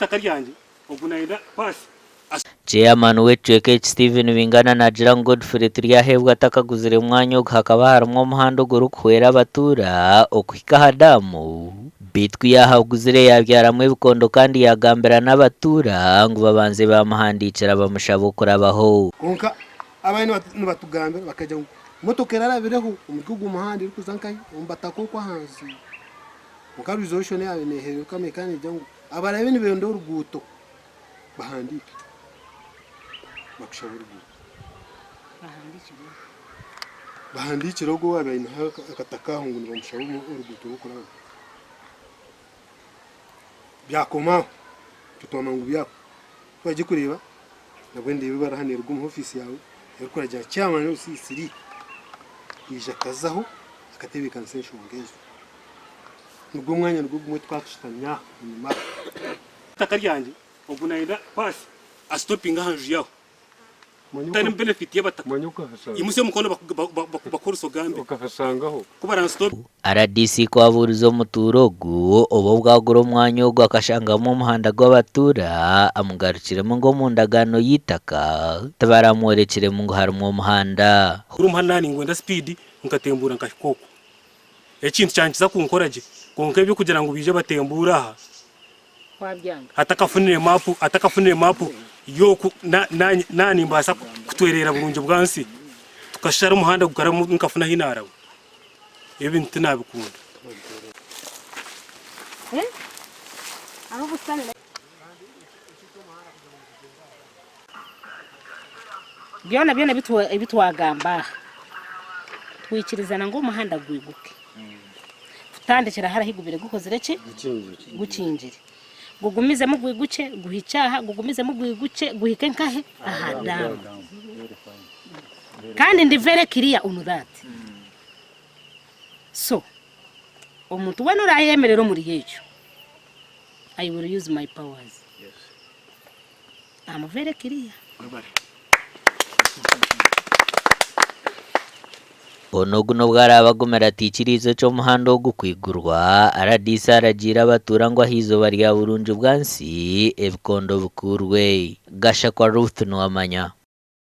Eitaka ryangye ogu nayenda paasi. Ceeyamaani w'ekicweka eki, Stephen Bingana naagira ngu Godfrey Turyaheebwa atakaguzire mwanya ogu hakaba harimu omuhanda ogurikuhwera abatuura okuhika aha daamu beitu ku yaahaguzire yaabyaramu ebikondo kandi yaagambira n'abatuura ngu babanze baamuhandiikira bamushaba okurabaho. Kwonka ababaire nibatugambira bakagira ngu motoka erarabireho omuri ogwo muhanda erikuza nkahi omu bataka okwo ahansi. Kwonka resolution yaabaire neehereruka ekaba neegira ngu abaraabe nibenda oruguuto bahandiike bakushaba oruguuto. Bahandiikire ogwo owaabaire aineho akataka aho ngu nibamushaba oruguuto rw'okurabamu. Byakoma aho, itwe twamanya ngu byahwa. Ku wagiye kureeba nabwo ndeeba ebaruha neeruga omu ofiisi yaawe erikuragira chairman OCC yaija akazaho akatebeekanisa enshonga ezo. Nigwo mwanya nigwo gumwe tukaba tushutami aha enyima aha. Eitaka ryangye ogu nayenda paasi asitopinge aha nju yaho tarimu benefit y'abataka imutsya omukono bakukoresa ogambe ku baransitopinge. Rdc ku abuurize omutuura ogu obu obwagura omwanya ogu akashangamu omuhanda gw'abatuura amugarukiremu ngu omu ndagaano y'eitaka tibaramworekiremu ngu harimu omuhanda. Guri omuhanda naaba ningwenda sipiidi nkatembuura nkahika okwo. Ekintu kyankiza kunkora gye kwonka eby'okugira ngu baije batembuure aha atakafunire maapu atakafunire maapu y'oku naaba nimbaasa kutwereera burungi bwansi tukashara omuhanda gukarabamu nkafuna ahu naaraba. Ebi ebintu tinaabikunda. Byona byona ebi twagamba aha, twikirizana ngu omuhanda gwiguke kutandikira hare ahi gubaire gukozire ki? Gukingire. Gugumizemu gwigukye guhikye aha, gugumizemu gwigukye guhike nkahe? Aha daamu. Kandi ndi very clear on that. So, omuntu weena orayemerera omuri ekyo, I will use my powers. Am very clear. Onu ogu n'obu araabe agumire ataikiriize eky'omuhanda ogu kwigurwa, rdc aragiire abatuura ngu aha izooba rya burungi bwa nsi ebikondo bikuurwe. Gashakwa Ruth Nuwamanya.